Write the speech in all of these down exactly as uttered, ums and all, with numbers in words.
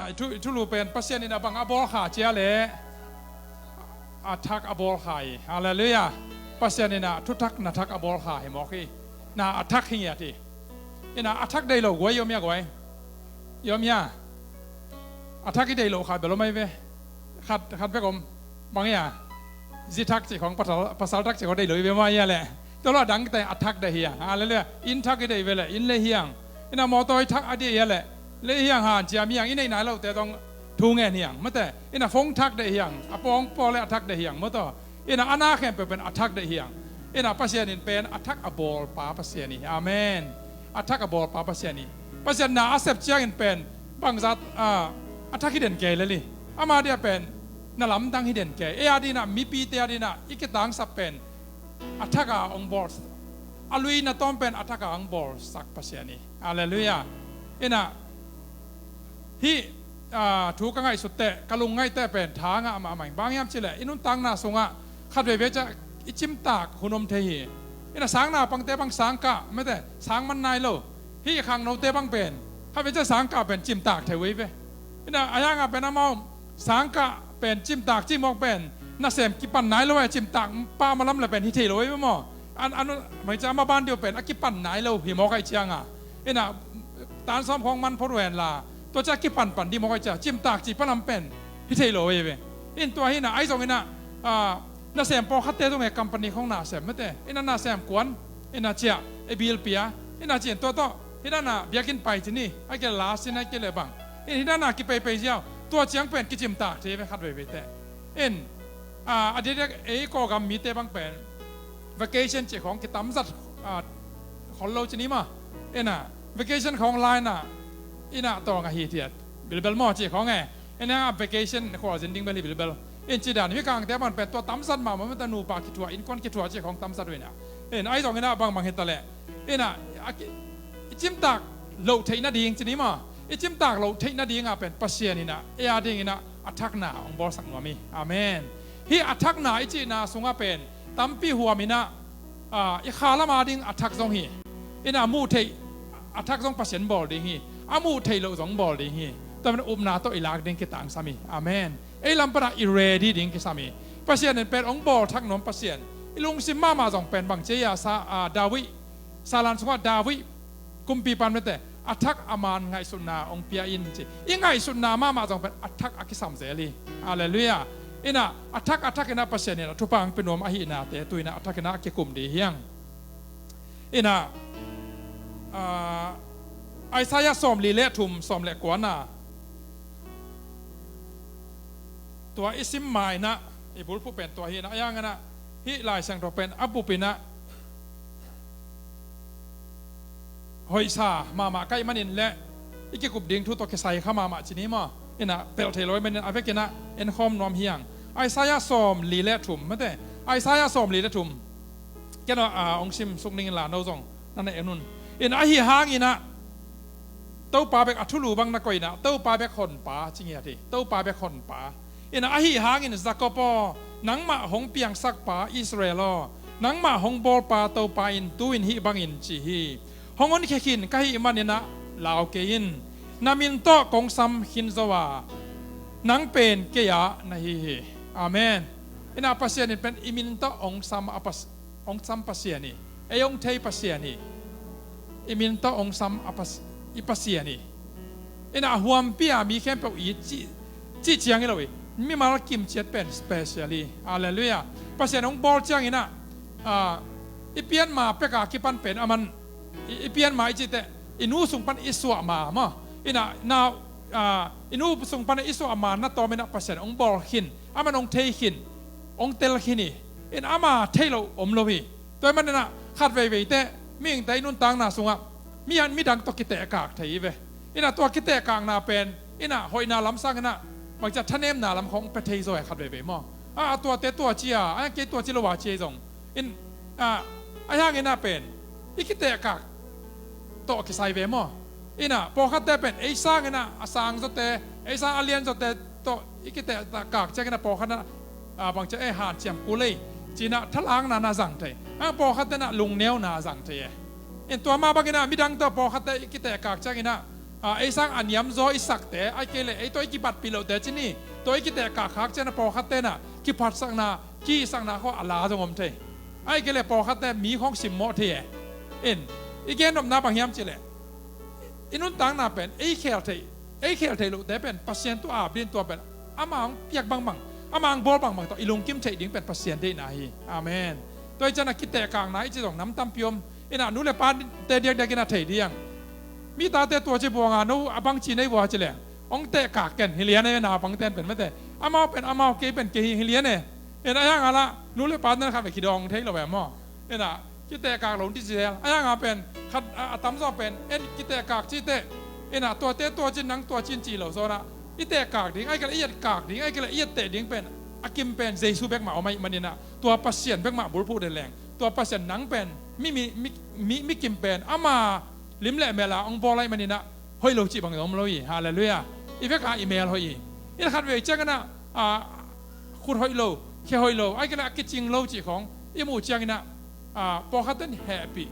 I thu, i thulu pen Pasian in a bang a bawl kha cia le a thak a bawl kha hi. Halleluiah. Pasian in a thuthak na thak a bawl kha hi mawk hi. Na a thak hi ngiat hi. Ina a thak dei lo guai i om hia guai? I om hia? A thak i dei lo kha bel om ai ve. Khat, khat bek om. Bang hia? Zi thak cih khong pasal, pasal thak cih khong dei lo i ve mah hia leh. Tua lo a dangte a thak dei hiang. Halleluiah. Inn thak i dei ve leh inn le hiang. Ina mawtaw i thak a dei hia leh le hiang, hanciam hiang, i neih nai lote zong thu ngen hiang. Mate, ina phone thak dei hiang. A pawng pawl le a thak dei hiang. Mawtaw. Ina a na khempeuh pen a thak dei hiang. Ina Pasian in pen a thak a bawl pa Pasian hi. Amen. A thak a bawl pa Pasian hi. Pasian na a sep ciangin pen bangzat, ah, a thak hi den kei lel hi. Ama dia pen na lamdang hi den kei. Ei a dina, mipite a dina i kitangsap pen a thak a hong bawl, a lui na tawm pen a thak a hong bawlsak Pasian hi. Halleluiah. Ina hih, ah, thu ka ngaihsut teh, ka lungngaih teh pen tha ngah mahmah ing. Bang hiam cih leh i nuntakna sungah khat veivei ciah i cimtak hun om thei hi. Ina sang naupangte bang sang kah, mate, sang man nai lo. Hih khangnote bang pen khat veivei ciah sang kah pen cimtak thei uh hi ve. Ina a hiangah pen amau sang kah pen cimtak cimawk pen nasem kipan nai lo, a cimtak pah malam le pen hi thei lo hi ve maw? An, an, mai ciah ama ban diu pen a kipan nai lo hi mawk ai cianga. Ina tan sawm khong man phot uh hen la, tua ciah kipanpan dih mawk ai ciah cimtak cih palam pen hi thei lo hi ve. In tua hi ina ai zong ina, ah, nasem pawlkhatte zong e company khong nasem mate. Ina nasem kuan, ina ciah, e bill pia, ina ciah in tua tawh hi dana biakinn pai cin hi, ai ke la sin ai ke le bang. In hi dana kipeipei ziau, tua ciang pen kicimtak thei ve khat veivei teh. In, ah, a diakdiak ei Kawlgam mite bang pen vacation cih khong kitamzat, ah, khol lo cin hi maw? Ina vacation khong laina ina tawng ahi thiat bilbel maw cih khong e. Ina a vacation khualzin ding bel hi bilbel. In ci dan hi kangte bang pen tua tamzat mahmah mate, nupa kithuah, innkuan kithuah cih khong tamzat uh ina. In ai zong ina bangbang hi ta leh ina a ki, i cimtak loh theih nading cin hi maw? I cimtak loh theih nadinga pen Pasian ina ei a ding ina a thakna hong bawlsak nuam hi. Amen. Hih a thakna i cihna sungah pen tampi huam ina, ah, i kha lam a ding a thak zong hi. Ina muh theih a thak zong Pasian bawl ding hi. A muh theih loh zong bawl ding hi. Tua pen upna tawh i lak ding kitangsam hi. Amen. Ei lam pana i ready ding kisam hi. Pasian in pen hong bawl thak nuam Pasian. I lungsim mahmah zong pen bang ci a sa, ah, David, Salan sungah David kumpipan mate, a thak a man ngaihsutna hong pia in ci. I ngaihsutna mahmah zong pen a thak a kisam zel hi. Halleluiah. Ina a thak a thak ina Pasian ina thupha hong pia nuam ahihnate tu ina a thak ina a kikum dih hiang. Ina, ah, Isaiah sawmli le thum, sawm le kuana tua i sim ma ina i bulphuh pen tua hi ina a hiang ina hih Lai Siangtho pen a bup ina hoihsa mahmah ka hih manin le i kikup ding thu tawh kisai kha mahmah cin hi maw? Ina pelh thei lo ahih manin a vekina enkhawm nuam hiang. Isaiah sawmli le thum mate. Isaiah sawmli le thum. Ken a, a, hong sim suk ning inla no zong na na en un. Ina ahi hangina Topa bek a thulu bang na koihna, Topa bek honpa ci ngiat hi. Topa bek honpa. Ina ahi hangin Jacob aw, nangmah hong piangsak pa Israel aw, nangmah hong bawlpa Topa in tu-in hih bangin ci hi. Hong honkhia khin ka hih maninah lau kei in. Na min tawh kong sam khin zo a, nang pen kei-ah na hi hi. Amen. Ina Pasian in pen i min tawh hong sam a pas, hong sam Pasian hi. Ei hong thei Pasian hi. I min tawh hong sam a pas, i Pasian hi. Ina a huampi a mi khempeuh i cih, cih ciang hi lo hi. Mimal kimciat pen special hi. Halleluiah. Pasian hong bawl cianginah, a, i pianma peka kipan pen aman, i, i pianma i cihteh i nu sung pan i suahma maw? Ina na, a, i nu sung pan i suahma na tawminah Pasian hong bawl khin, aman hong thei khin, hong tel khin hi. In ama thei lo om lo hi. Tua ahih maninah khat veiveite mihingte i nuntakna sungah mi, midang tawh kitehkak thei hi ve. Inah tua kitehkakna pen inah hoihna lam sanginah bangcia thanemna lam khong pia thei zaw e khat veivei maw? A, a tuate tua cia, a kei tua ci lo a cia hi zong. In, a, a hianginah pen i kitehkak tawh kisai ve maw? Inah pawlkhatte pen ei sanginah a sang zawte, ei sang a lian zawte tawh i kitehkak cianginah pawlkhatnah, a, bangcia ei hanciam kul ei cinah thalakna na zang thei. A pawlkhattenah lungneuna zang thei e. In tua mah banginah midang tawh pawlkhatte i kitehkak cianginah a, ei sang a niamzaw i sakte, ahih kei leh ei tawh i kibatpih lohte ci ni, tawh i kitehkak khak ciangin a pawlkhatte in ah kiphatsakna, kihisakna khawng a la zong om thei. Ahih kei leh pawlkhatte mi khawng simmawh thei e. In, i gennopna bang hiam cih leh, i nuntakna pen ei khel thei, ei khel thei lohte pen Pasian tawh ap ding, tua pen ama hong piak bangbang, ama hong bawl bangbang tawh i lungkim theih ding pen Pasian deihna hi. Amen. Tua hi ciangin a kitehkakna i cih zong nam tampi om. In ah nu le pate diakdiak in a thei ding, mi tate tua ci buang a, no a bangci nei vua ci leng hong tehkak ken hi lian e, naupangte'n pen mate. Amau pen amau, kei pen kei hi, hi lian e. In ah, ahi hang a lah nu le pate in khat vei kidawng thei lo e maw. In ah kitehkak lo ci zel. Ahi hang a pen khat a, a tamzaw pen en kitehkak ci teh, in ah tuate tua ci, nang tua ci in ci lo zaw in ah, i tehkak ding, ahih kei leh i etkak ding, ahih kei leh i etteh ding pen a kim pen Jesu bek mah om ahih manin ah, tua Pasian bek mah bulphuh den leng, tua Pasian, nang pen mi, mi, mi, mi, mi kim pen ama lim le mel a hong bawl ahih manin ah hoih lo cih bang om lo hi. Halleluiah. I vek a i mel hoih hi. In ah khat vei ciangin ah, a, khut hoih lo, khe hoih lo, ahih kei leh a kicing lo cih khawng i muh ciangin ah, a, pawlkhatte in hehpih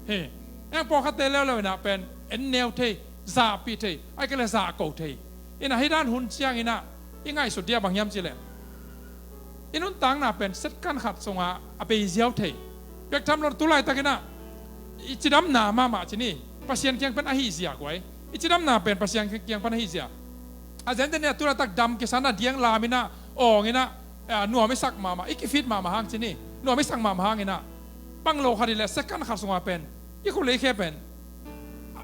hi. Eng, pawlkhatte leuleu in ah pen en neu thei, zahpih thei, ahih kei leh zahko thei. In ah hih dan hun ciangin ah i ngaihsut ding a bang hiam cih leh, i nuntakna pen second khat sungah a bei ziau thei. Bek tham lo, tu laitakin ah i cidamna mahmah ci ni, Pasian kiang pan ahih zia guai. I cidamna pen Pasian kiang pan ahih zia. A zente in ah tu laitak dam kisa in ah diang lam in ah, awng in ah, a, nuam i sak mahmah, i kifit mahmah hang ci ni, nuam i sak mahmah hang in ah, bang lo khat hi leh second khat sungah pen i khut le i khe pen a,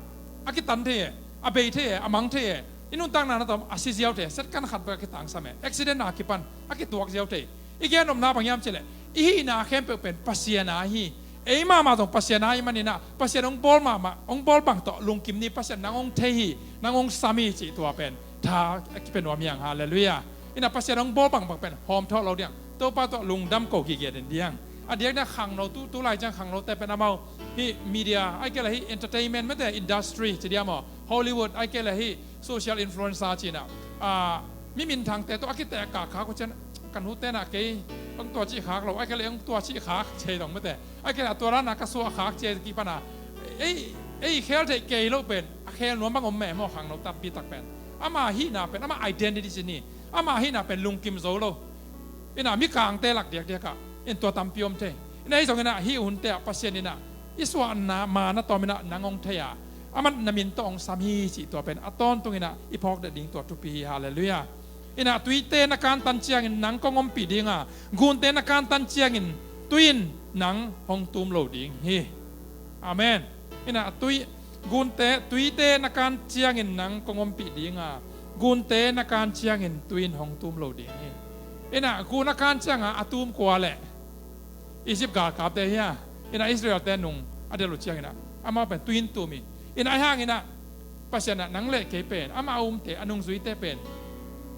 a kitan thei e, a bei thei e, a mang thei e. I nuntakna na tawm a si ziau thei e, second khat bek a kitangsam e, accident a kipan a kituak ziau thei. I gennopna bang hiam cih leh, i hihna khempeuh pen Pasian a hi. Ei mahmah zong Pasian a ahih manin ah, Pasian hong bawl mahmah, hong bawl bang tawh lungkim ni, Pasian nang hong thei hi, nang hong sam hi cih tua pen tha a kipia nuam hi hang. Halleluiah. In ah Pasian hong bawl bangbang pen hawmthawh lo ding, Topa tawh lungdam ko gige den ding. A diakdiak khangno, tu, tu lai ciang khangnote pen amau hih media, ahih kei leh hih entertainment mate industry ci ding a maw, Hollywood, ahih kei leh hih social influencer ci in ah, a, mi minthangte tawh a kitehkak khak uh ciang, ka nute in ah kei hong tua cih khak lo, ahih kei leh hong tua cih khak ci hi dong mate, ahih kei leh a tua dan a ka suah khak ci hi, kipan a, ei, ei khel theih kei loh pen a khel nuam bang om meh maw, khangno tampi tak pen. Ama hihna pen, ama identity ci ni, ama hihna pen lungkim zo lo. In ah mikangte lak diakdiak ah in tua tampi om thei. In ah ahi zongin ah hih hunte ah Pasian in ah i suahna ma na tawm in ah nang hong thei a, amah na min tawh hong sam hi cih tua pen a tawntungin ah i phawk det ding tua thupi hi. Halleluiah. In ah tuite na kantan ciangin nang kong ompih ding a, gunte na kantan ciangin tui in nang hong tum lo ding hi. Amen. In ah tui, gunte, tuite na kan ciangin nang kong ompih ding a, gunte na kan ciangin tui in hong tum lo ding hi. In ah gun a kan ciang a a tum kua leh? Egypt galkapte hi a. In ah Israelte nung a delh uh ciangin ah amau pen tui in tum hi. In ah ahi hangin ah Pasian ah nang le kei pen, ama a umte, a nungzuite pen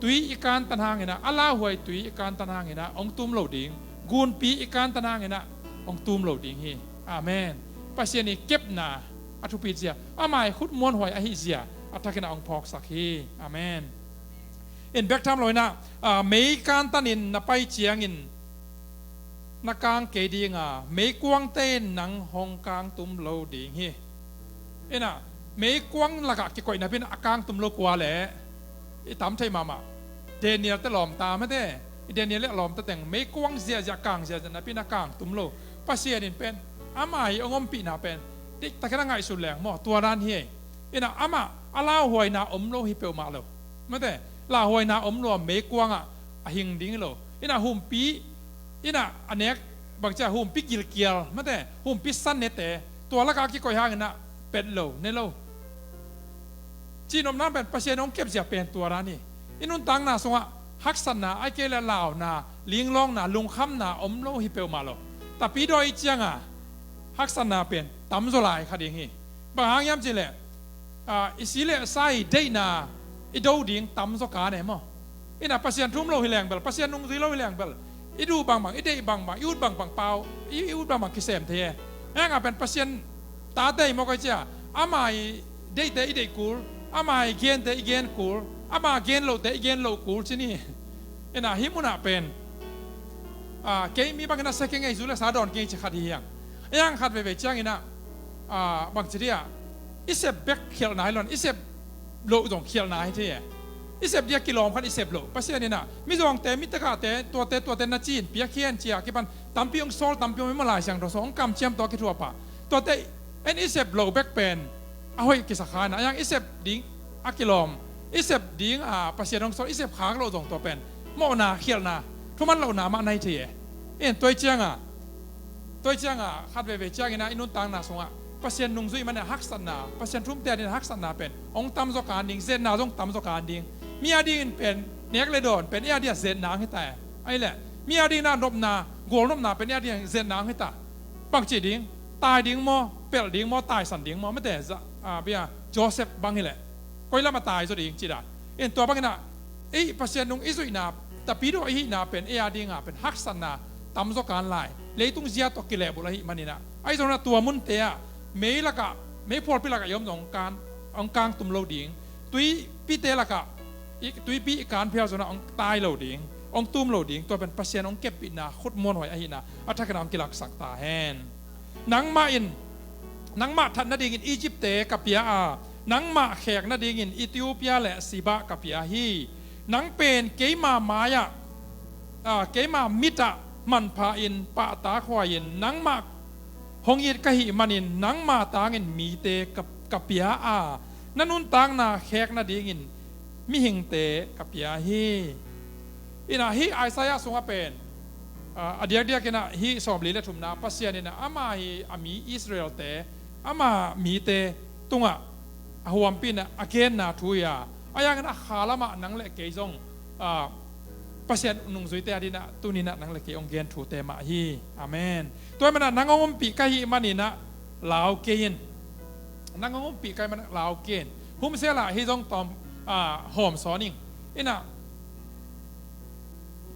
tui i kantan hangin ah, a lauhuai tui i kantan hangin ah hong tum lo ding, gunpi i kantan hangin ah hong tum lo ding hi. Amen. Pasian i kepna a thupi zia, ama i khut muanhuai ahi zia a thakin ah hong phawksak hi. Amen. In bek tham lo in ah, a, mei kantanin na pai ciangin na kang kei ding a, meikuangte in nang hong kang tum lo ding hi. In ah meikuang lakah kikoih napi in a kang tum lo kua leh? I tam thei mahmah. Daniel te lawm ta mate. I Daniel le a lawmta teng meikuang ziahziah, kang ziahziah napi in a kang tum lo. Pasian in pen ama i hong ompihna pen diktakin a ngaihsut leng maw, tua dan hi. In ah amah a lauhuaina om lo hi peuhmah lo. Mate, lauhuaina om lo a meikuang ah a hing ding hi lo. In ah humpi, in ah a nek, bangci a, humpi gilkial mate, humpi san nete, tua lakah a kikoih hangin ah pet lo, ne lo. Cihnopna pen Pasian hong kepzia pen tua dan hi. I nuntakna sungah haksatna, ahih kei leh launa, linglawngna, lungkhamna om lo hi peuhmah lo. Tapidaw i ciang a haksatna pen tamzaw lai kha ding hi. Bang hang hiam cih leh, a, i si le sa i deihna i do ding tamzaw kan e maw. In ah Pasian thu um lo hi leng bel, Pasian nungzui lo hi leng bel, i duh bangbang, i deih bangbang, i ut bangbang pau, i, i ut bangbang kisem thei e. Ahi hang a pen Pasian tate i mawk a i cia, ama i deihte i deih kul, ama i gente i gen kul, ama gen lohte i gen loh kul ci ni. In ah hih munah pen, a, kei mi bangin a sia kei ngei, zu le sa dawn kei ngei ci khat hi hiang. Ahi hang khat veivei ciangin ah, a, bangci dih ah, i sep bek khialhna hi lo in, i sep loh zong khialhna hi thei e. I sep ding a kilawm khat i sep loh. Pasian in ah mizawngte, mitakahte, tuate tuate na ci-in piak hi hen ci-a kipan tampi hong sawl, tampi hong mawh, Lai Siangtho sung hong kamciam tawh a kithuah pah. Tuate en i sep loh bek pen a hoih kisa kha in ah, a hiang i sep ding a kilawm, i sep ding a Pasian hong sawl i sep khak loh zong tua pen mawhna, khialhna, thuman lohna mah na hi thei e. In tua hi ciang a, tua hi ciang a khat veve ciangin ah i nuntakna sungah Pasian nungzui man in ah haksatna, Pasian thumte adingin haksatna pen hong tamzaw kan ding, zetna zong tamzaw kan ding. Mi adingin pen nek le dawn pen ei adingin zetna hong hi ta e. Ahih leh mi adingin ah nopna, gualnopna pen ei adingin zetna hong hi ta. Bangci ding, tai ding maw, pelh ding maw, taisan ding maw, mate, za-, a, bia, Joseph bang hi leh koi lam a tai zaw ding ci dan. In tua bangin ah ei Pasian nung i zuihna, tapidaw i hihna pen ei adingin pen haksatna tamzaw kan lai, leitung zia tawh kilehbulh ahih manin ah, ahi zongin ah tua munte ah mei lakah, meiphualpi lakah i om zong hong kan, hong kangtum lo ding. Tuipite lakah i, tuipi i kan phial zongin ah hong tai lo ding, hong tum lo ding. Tua pen Pasian hong keppihna khut muanhuai ahihna a thakin ah hong kilaksak ta hen. Nangmah in, nangmah that nadingin Egypt-te ka pia a, nangmah khek nadingin Ethiopia le Seba ka pia hi. Nang pen keima mai-ah, a, keima mitah manpha-in pahtakhuai-in nangmah hong it ka hih manin nangma tangin mite ka, ka pia a, na nuntakna khek nadingin mihingte ka pia hi. In ah hih Isaiah sungah pen, a, a diakdiakin ah hih sawmli le thumna Pasian in ah ama hi a mi Israel-te, ama mite tungah a huampi in ah a genna thu hi a, a hiangin a kha lamah nang le kei zong, a, Pasian nungzuite adingin ah tuni-in ah nang le kei hong gen thute mah hi. Amen. Tua ahih manin ah nang hong ompih ka hih manin ah lau kei in. Nang hong ompih ka hih manin ah lau kei in. Humsel ah hih zong tawm, a, hawm sawn ing. In ah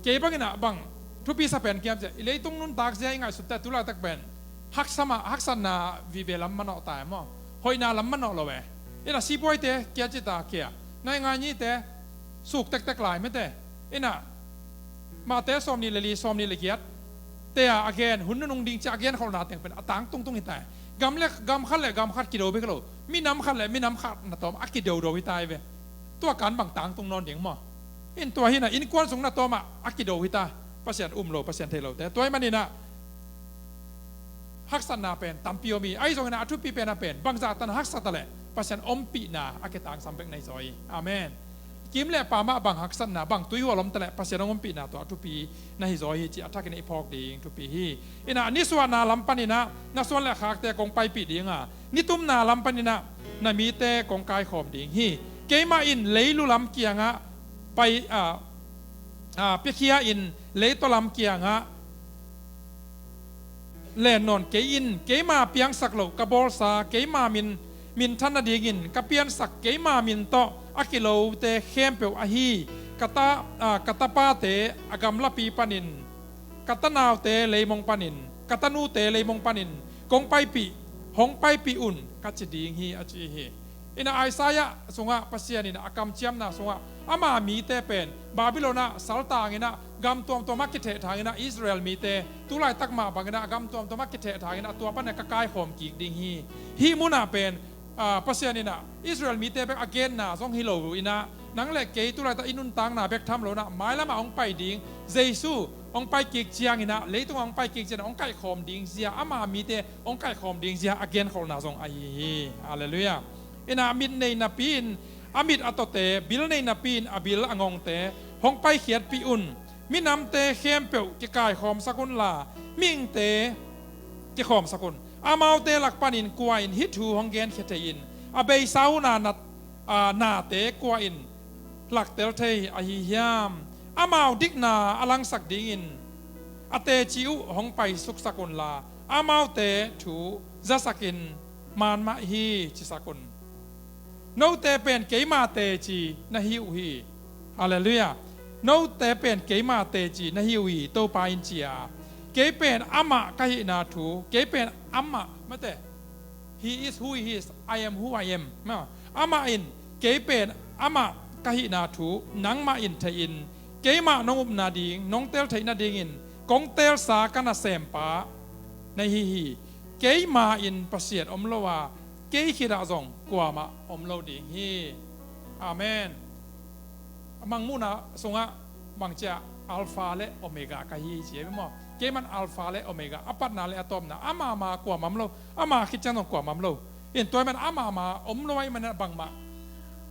kei bangin ah bang thupi sa pen kiam ciah, i leitung nuntak zia i ngaihsut teh tu laitak pen haksa mah, haksatna vive lam manawh ta e maw? Hoihna lam manawh lo e. In ah sipuaite kia ci ta kia, naingnganite suk tektek lai mate. In ah Mate sawmnih le li, sawmnih le giat te-a a gen, hun nunung ding ci-a a genkholhna teng pen a tangtungtung hi ta e. Gam le gam khat le gam khat kido bek lo, minam khat le minam khat na tawm a kidodo hi ta hi ve. Tua kan bang tangtung nawn ding maw? In tua hi-in ah innkuan sung na tawmah a kido hi ta. Pasian um lo, Pasian thei lote. Tua ahih manin ah haksatna pen tampi om hi. Ahi zongin ah a thupi pen a pen bangzah tan haksa ta leh Pasian ompihna a kitangsam bek na hi zaw hi. Amen. Kim le pam ah bang haksatna, bang tuihual om ta leh Pasian hong ompihna tua a thupi na hi zaw hi cih a thakin i phawk ding thupi hi. In ah nisuahna lam panin ah na suan le khakte kong paipih ding a, nitumna lam panin ah na mite kong kaikhawm ding hi. Keimah in leilu lam kiangah pai, a, a, piakhia in leitaw lam kiangah len nawn kei in. Keima piangsak loh ka bawlsa, keima min, minthan nadingin ka piansak keima min tawh a kilote khempeuh ahi ka ta, a, ka tapate a gamlapi panin, ka tanaute leimong panin, ka tanute leimong panin kong paipih, hong paipih un, ka ci ding hi, a ci hi. In ah Isaiah sungah Pasian in a kamciamna sungah ama mite pen Babylon ah saltangin ah gam tuamtuam ah kithehthangin ah Israel mite tu laitak mah bangin ah gam tuamtuam ah kithehthangin ah tua panin ka kaikhawm kik ding hi. Hih munah pen, a, Pasian in ah Israel mite bek a genna zong hi lo in ah nang le kei tu laitak i nuntakna bek tham lo in ah mailam ah hong pai ding Jesu hong pai kik ciangin ah, leitung ah hong pai kik ciangin ah hong kaikhawm ding zia, ama mite hong kaikhawm ding zia a genkholhna zong ahi hi. Halleluiah. In ah mit nei napi-in a mit a tawte, bil nei napi-in a bil a ngongte hong paikhiatpih un. Minamte khempeuh kikaikhawmsak unla, mihingte kikhawmsak un. Amaute lak panin kua in hih thu hong genkhia thei in, a beisa hun a nat, a, nate kua in hlaktel thei ahi hiam? Amau dikna a langsak dingin a teci uh hong paisuksak unla, amaute thu zasakin man mah hi cisak un. Note pen keima teci na hi uh hi. Halleluiah. Note pen keima teci na hi uh hi, Topa in ci a. Kei pen amah ka hihna thu, kei pen amah, mate. He is who he is, I am who I am. Ma, amah in, kei pen amah ka hihna thu nangmah in thei in, keimah nong upna ding, nong tel theih nadingin kong telsa ka nasempa na hi hi. Keima in Pasian om lo a, kei khitah zong kuamah om lo ding hi. Amen. A mangmuhna sungah bangci a, Alpha le Omega ka hi ci hi maw? Keiman Alpha le Omega, a patna le a tawpna, amah mah kuamah om lo, amah khit ciang zong kuamah om lo. In tua hi man amah mah om lo ahih manin bangmah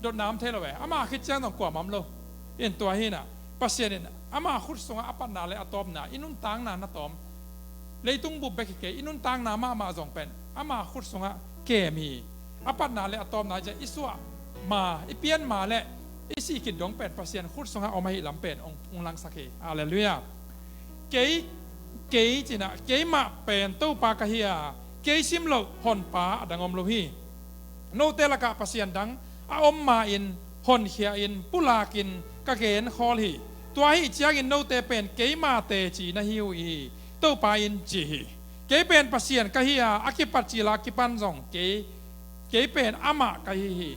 dotna om thei lo e, amah khit ciang zong kuamah om lo. In tua hi inah Pasian in amah khut sungah a patna le a tawpna, i nuntakna na tawm, leitung bup bek hi kei, i nuntakna mahmah zong pen amah khut sungah kem hi. A patna le a tawpna ciah i suah ma, i pian ma le i sih khit dong pen Pasian khut sungah om ahih lam pen hong, hong langsak hi. Halleluiah. Kei, kei ci inah, keimah pen Topa ka hi a, kei simloh honpa a dang om lo hi. Note lakah pasian dang a om ma-in honkhia-in pulakin ka gen khawl hi. Tua ahih ciangin note pen keima teci na hi uh hi, Topa in ci hi. Kei pen Pasian ka hi a, a kipat cil a kipan zong kei, kei pen amah ka hi hi.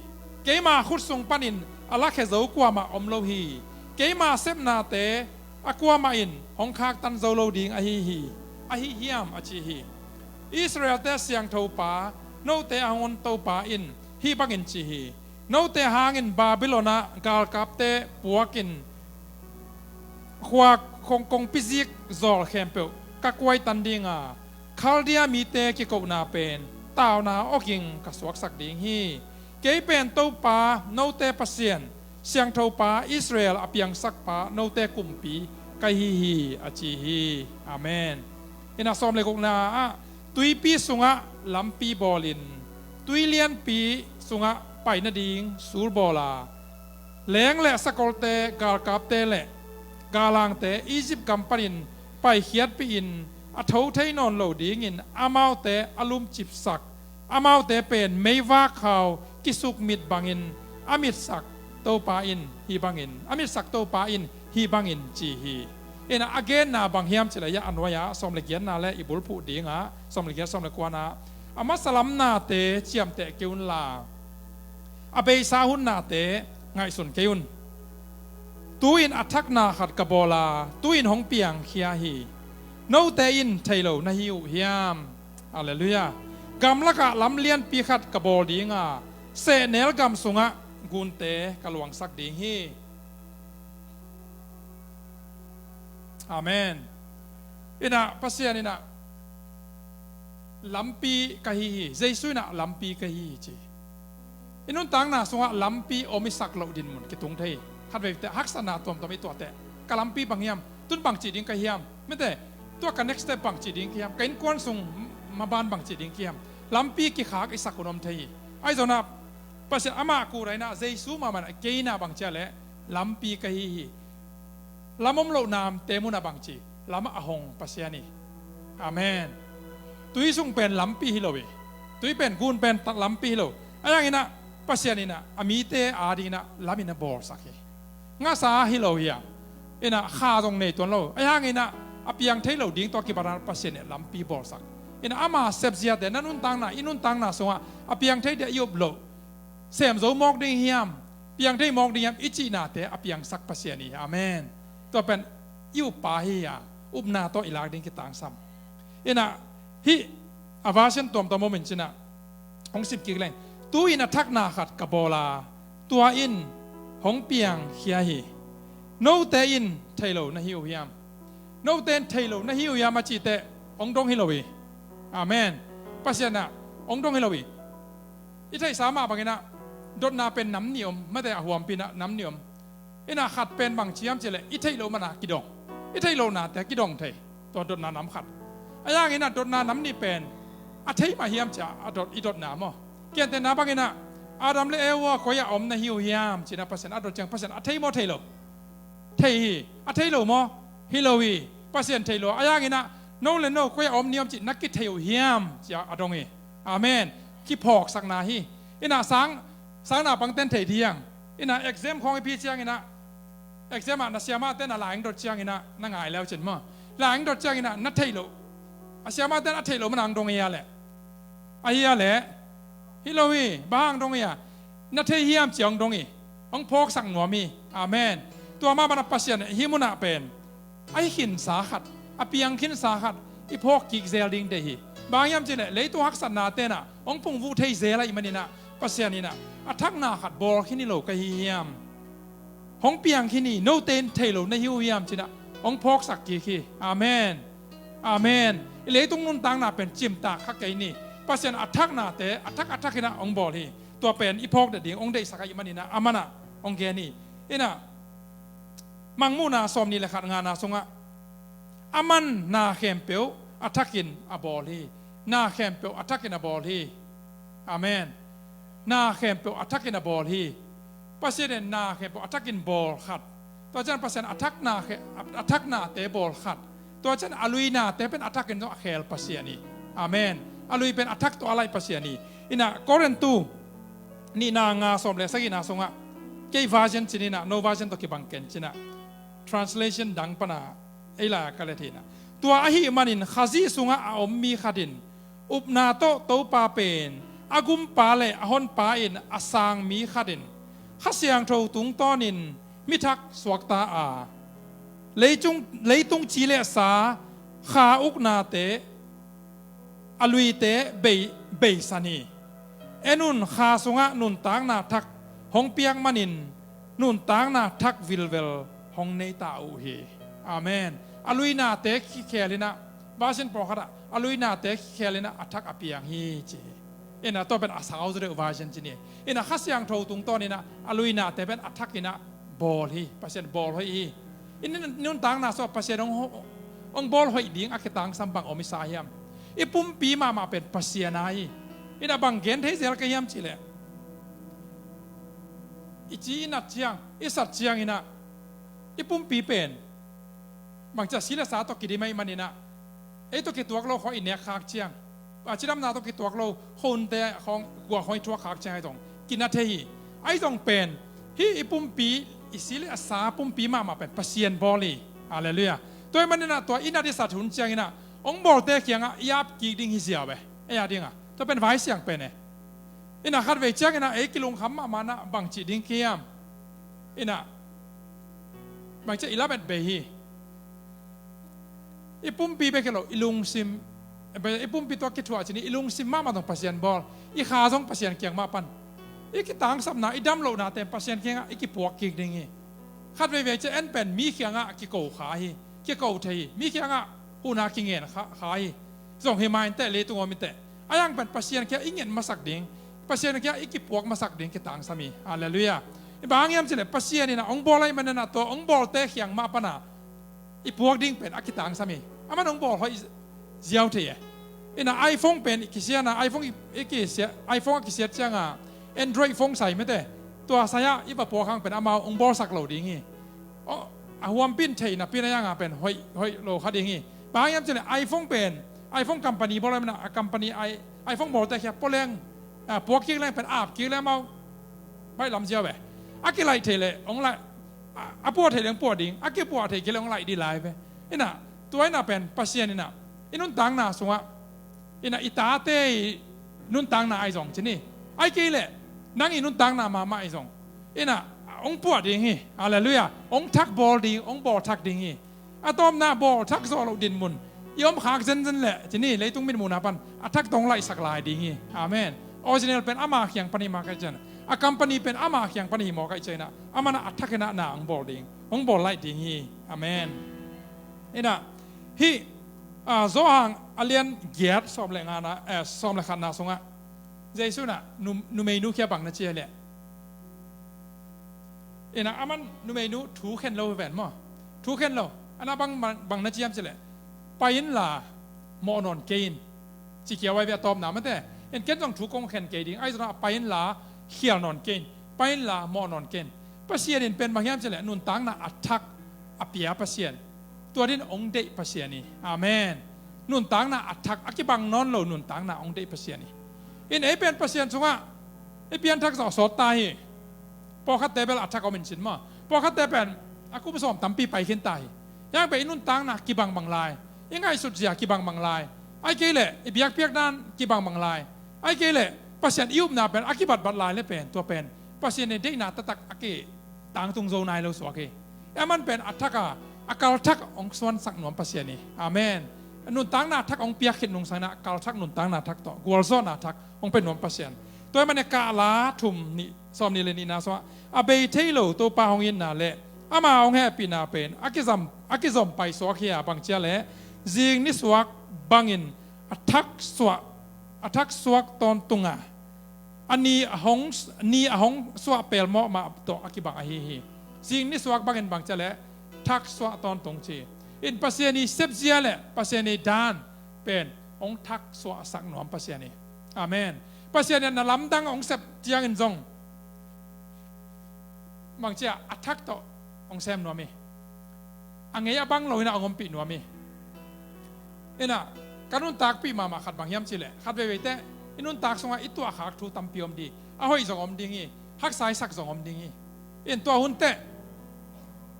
Keima khut sung panin a lakhia zo kuamah om lo hi. Keima sepnate a kuamah in hong khaktan zo lo ding ahi hi, ahi hiam, a ci hi. Israelte siangthopa, note a hong on Topa in hih bangin ci hi. Note hangin Babylon ah galkapte puakin khua kong, kongpi zik zawl khempeuh ka kuaitan ding a, Khaldia mite kikohna pen tauna awging ka suaksak ding hi. Kei pen Topa, note Pasian, siangthopa, Israel a piangsakpa, note kumpi ka hi hi, a ci hi. Amen. Inah sawm le gukna ah, tuipi sungah lampi bawlin, tui lianpi sungah pai nading sul bawl a, leng le sakolte, galkapte le galangte Egypt gam panin paikhiatpihin a tho thei nawn lo dingin amaute a lumcipsak, amaute pen meivak khau kisukmit bangin a mitsak Topa in hih bangin, a mitsak Topa in hih bangin ci hi. Inah a genna bang hiam cileh, a nuai-ah sawm le giatna le i bulphuh dingah, sawm le giat, sawm le kuana, a masa lam nate ciamteh kei unla, a beisa hun nate ngaihsun kei un. Tu-in a thakna khat ka bawl a, tu-in hong piangkhia hi. Note in thei lo na hi uh hiam? Halleluiah. Gamlakah lam lianpi khat ka bawl ding a, sehnel gam sungah gunte ka luangsak ding hi. Amen. Inah Pasian inah lampi ka hi hi, Jesu inah lampi ka hi hi ci. I nuntakna sungah lampi om i sak loh dinmun kitung thei hi. Khatveite haksatna tuamtuam i tuahteh, ka lampi bang hiam, tun bangci ding ka hiam, mite, tua ka next step bangci ding ka hiam, ka innkuan sung maban bangci ding ka hiam, lampi kikhak i sak hun om thei hi. Ahi zongin ah Pasian amah kura inah Jesu mahmah inah kei inah bangci a leh lampi ka hi hi. Lam om loh namte munah bangci, lamah a hong Pasian hi. Amen. Tui sung pen lampi hi lo hi. Tui pen, gun pen lampi hi lo. Ahi hangin ah Pasian inah a mite adingin ah lam in a bawlsak hi. Ngasa hi lo hi a, inah kha zong nei tuan lo. Ahi hangin ah a piang thei lo ding tawh kibatna Pasian in lampi bawlsak. Inah ama sepziate, na nuntakna, i nuntakna sungah a piang thei ding a i up loh, sem zo mawk ding hiam, piang thei mawk ding hiam i cihnate a piangsak Pasian hi. Amen. Tua pen i uppa hi a, upna tawh i lak ding kitangsam. Inah hih a version tuamtuam om in cinah hong sim kik leng, tu-in a thakna khat ka bawl a, tua in hong piangkhia hi. Note in thei lo na hi uh hiam? Note in thei lo na hi uh hiam a cihteh hong dong hi lo hi. Amen. Pasian ah hong dong hi lo hi. I theihsa mah bangin ah dotna pen nam nih om, mate a huampi inah nam nih om. Inah khat pen bangci hiam cihleh i theih loh mana kidong, i theih lohnate kidong thei, tua dotna nam khat. Ahi hangin ah dotna nam nih pen a thei mah hiam cia a dot, i dotna maw? Kiantenna bangin ah Adam le Eva koi-ah om na hi uh hiam cinah Pasian a dot ciang Pasian a thei maw thei lo? Thei hi. A thei lo maw? Hi lo hi. Pasian thei lo. Ahi hangin ah no le no koi-ah om ni om cih na kithei uh hiam cia a dong hi. Amen. Kiphawksakna hi. Inah sang, sang naupangten thei ding. Inah exam khawng i pi ciangin ah, exam ah na siamahten a lai hong dot ciangin ah na ngai leu cin maw? Lai hong dot ciangin ah na theih loh, a siamahten a theih loh mana hong dong hi a leh, ahi a leh, hi lo hi. Bang hang dong hi a, na thei hiam cia hong dong hi. Hong phawksak nuam hi. Amen. Tua mah banah Pasian hih munah pen a i khinsa khat, a piang khinsa khat i phawk kik zel ding deih hi. Bang hiam cihleh leitung haksatnate inah hong pungvuh thei zel ahih manin ah Pasian in ah a thakna khat bawl khin hi lo ka hi hiam? Hong piang khin hi, note in thei lo na hi uh hiam ci-in ah hong phawksak kik hi. Amen. Amen. I leitung nuntakna pen cimtak kha kei ni. Pasian a thaknate a thak a thak in ah hong bawl hi. Tua pen i phawk ding hong deihsak ahih manin ah aman ah hong gen hi. In ah Mangmuhna sawmnih le khat ngana sungah aman na khempeuh a thakin a bawl hi. Na khempeuh a thakin a bawl hi. Amen. Na khempeuh a thakin a bawl hi. Pasian in na khempeuh a thakin bawl khat. Tua ciang Pasian a thakna khe, a thaknate bawl khat. Tua ciang a luinate pen a thakin zong a khel Pasian hi. Amen. A lui pen a thak tawh a laih Pasian hi. In ah Korintu nihna nga sawm le sagihna sungah kei version ci-in ah, no version tawh kibang ken ci-in ah, translation dang pan ah ei lai-ah ka let hi. In ah tua ahih manin Khazih sungah a om mi khat in upna tawh Topa pen a gumpa le a honpa in a sang mi khat in Kha Siangtho tungtawnin mi thak suakta a, leitung, leitung ci le sa kha uknate a luite bei, beisan hi. En un, Kha sungah nuntakna thak hong piak manin nuntakna thak vilvel hong nei ta uh hi. Amen. A luinate kikhel in ah, version pawlkhat ah a luinate kikhel in ah a thak a piang hi ci hi. In ah tua pen a sau zaw deuh version ci ni. In ah Kha Siangtho tungtawn in ah a luinate pen a thak in ah bawl hi. Pasian bawl hoih hi. In nuntakna sungah Pasian hong, hong bawl hoih ding a kitangsam bang om i sa hiam? I pumpi mahmah pen Pasian a hi. In ah bang gen thei zel ka hiam cih leh, i ci i nat ciang, i sat ciang in ah i pumpi pen bangci a si le sa tawh kidim ahih manin ah, ei tawh kituak lo khawng i nek khak ciang, a cidamna tawh kituak lo khuahunte khawng, kua khawng i thuak khak ciang ahi zong kina thei hi. Ahi zong pen hih i pumpi, i si le a sa pumpi mahmah pen Pasian bawl hi. Halleluiah. Tua ahih manin ah tua i nat i sat hun ciangin ah hong bawlte kiangah i ap kik ding hi ziau e. Ei a dingah tua pen vai siang pen e. In ah khatvei ciangin ah ei kilungkham mahmah in ah bang cih ding hiam? In ah bangci a i lamet bei hi. I pumpi bek hi lo, i lungsim, i pumpi tawh kithuah cin i lungsim mahmah zong Pasian bawl, i kha zong Pasian kiang mah pan, i kitangsapna, i damlohnate Pasian kiangah i kipuak kik ding hi. Khatveivei ciah en pen mi kiangah kiko kha hi, kiko thei hi, mi kiangah huhna kingen kha, kha hi. Zong hi ma inteh, leitung om inteh, a yang pen Pasian kiangah i nget masak ding, Pasian kiangah i kipuak masak ding kitangsam hi. Halleluiah. I bang hang hiam cih leh Pasian in ah hong bawl ahih manin ah tua hong bawlte kiang mah pan ah i puak ding pen a kitangsam hi. Aman hong bawl hoih ziau thei e. In ah iPhone pen i kisiat a, iPhone i, i kisiat, iPhone a kisiat ciangah Android phone sai mete, tua sai-ah i va puak hang pen amau hong bawlsak lo ding hi. A huampin theih napi-in a yang a pen hoih, hoih lo kha ding hi. Bang hang hiam cih leh iPhone pen, iPhone company bawl ahih manin ah, a company i, iPhone bawlte kiang puak leng, a, puak kik leng pen ap kik leng amau baih lam ziau e. A kilaih theih leh hong laih, a, a puah theih leh hong puah ding, a kipuah theih kei leh hong laih ding lai ve. In ah tua in ah pen Pasian in ah i nuntakna sungah, in ah i tate i nuntakna ahi zong cin hi, ahih kei leh nang i nuntakna mahmah ahi zong, in ah hong puah ding hi. Halleluiah. Hong thak bawl ding, hong bawl thak ding hi. A tawpna bawl thak zawh loh dinmun i om khak zenzen leh cin hi, leitung mitmuhna pan a thak tawh hong laihsak lai ding hi. Amen. Original pen ama kiang pan hi mah ka hih ciangin, a company pen ama kiang pan hi mah ka hih ciangin ah, aman ah a thak in ah na hong bawl ding, hong bawl laih ding hi. Amen. In ah hih, a, Johan a lian giat sawm le ngana, eh, sawm le khatna sungah Jesu in ah nu, numeinu kiang bang na ci hiam leh, in ah aman numeinu thu khen lo hi ven maw. Thu khen lo. An ah bang, bang, bang na ci hiam cih leh, pai inla mawh nawn kei in, ci kia vai ve a tawpna mate. In ken zong thu kong khen kei ding, ahi zongin ah pai inla khial nawn kei in, pai inla mawh nawn kei in. Pasian in pen bang hiam cih leh nuntakna a thak a pia Pasian. Tua dingin hong deih Pasian hi. Amen. Nuntakna a thak, a kibang nawn lo nuntakna hong deih Pasian hi. In ei pen Pasian sungah i pianthak zawh sawt ta hi. Pawlkhatte bel a thak om in cin maw. Pawlkhatte pen a kum sawm tampi pai khin ta hi. Hiang pen i nuntakna kibang bang lai, i ngaihsut zia kibang bang lai, ahih kei leh i biakpiak dan kibang bang lai, ahih kei leh Pasian i upna pen a kibatbat lai leh pen, tua pen Pasian i deihna taktak a ki tangtung zo nai lo suak hi. Aman pen a thak a, a kalthak hong suansak nuam Pasian hi. Amen. Nuntakna thak hong piak khit nungsangin ah a kalthak nuntakna thak tawh gualzawhna thak hong pia nuam Pasian. Tua ahih manin Kahla thum nih, sawmnih le nihna sungah, a bei thei lo Topa hong itna le ama hong hehpihna pen a kizom, a kizom paisuak hi a, bang ci a leh zing nisuak bangin a thak suah, a thak suak tawntung a, a ni a hong, ni a hong suah pelmawh mah tawh a kibang ahi hi. Zing nisuak bangin bang ci a leh thak suah tawntung ci. In Pasian i sepzia le Pasian i dan pen hong thak suahsak nuam Pasian hi. Amen. Pasian in na lamdang hong sep ciangin zong bang ci a, a thak tawh hong sem nuam hi. A ngei a bang lo in a hong ompih nuam hi. In a, ka nuntakpih mahmah khat bang hiam cih leh, khat veivei teh i nuntak sungah i tuahkhak thu tampi om ding, a hoih zong om ding hi, haksa i sak zong om ding hi. In tua hun teh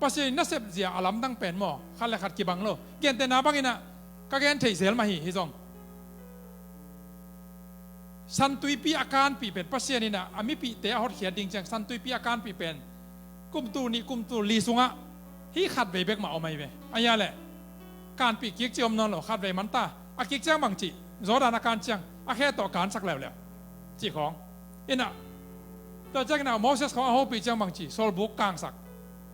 Pasian in na sepzia a lamdang pen maw, khat le khat kibang lo. Gentehna bangin a, ka gen thei zel mah hi, hi zong. San Tuipi a kanpih pen Pasian in a, a mipihte a hotkhiat ding ciang San Tuipi a kanpih pen kum tul nih, kum tul li sungah hih khat vei bek mah om ahi ve. A hia leh kanpih kik ci om nawn lo, khat vei man ta. A kik ciang bang ci, Jordan a kan ciang a khe tawh kansak leuleu cih khawng. In a, tua ciangin a Moses khawng a hopih ciang bang ci, sawlbuk kangsak,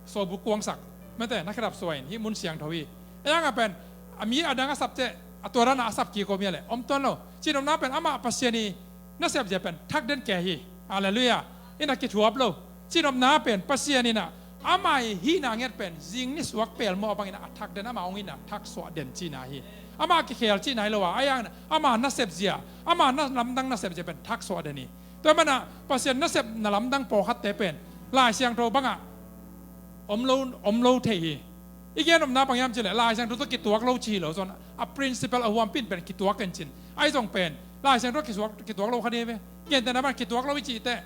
sawlbuk kuangsak, mate, na khedap suah in, hih mun siangtho hi. A hang a pen a mi a dang a sap teh, a tua dan a a sap kik om hia leh om tuan lo. Cihnopna pen amah Pasian i na sepzia pen thak den kei hi. Halleluiah. In a kithuap lo. Cihnopna pen Pasian in a, ama i hihna nget pen zing nisuak pelmawh bangin a thak den, ama hong itna thak suah den cihna hi. Ama kikhel cihna hi lo a, a hang ama na sepzia, ama na lamdang na sepzia pen thak suah den hi. Tua ahih manin a Pasian nasepna lamdang pawlkhatte pen Lai Siangtho bangah om lo, om lo thei hi. I gen nopna bang hiam cih leh Lai Siangtho tawh kituak lo ci hi lo, zong a principle, a huampi in pen kituak in cin. Ahi zong pen Lai Siangtho kituak, kituak lo kha ding hi ve. Gentehna bang kituak lo i cih teh,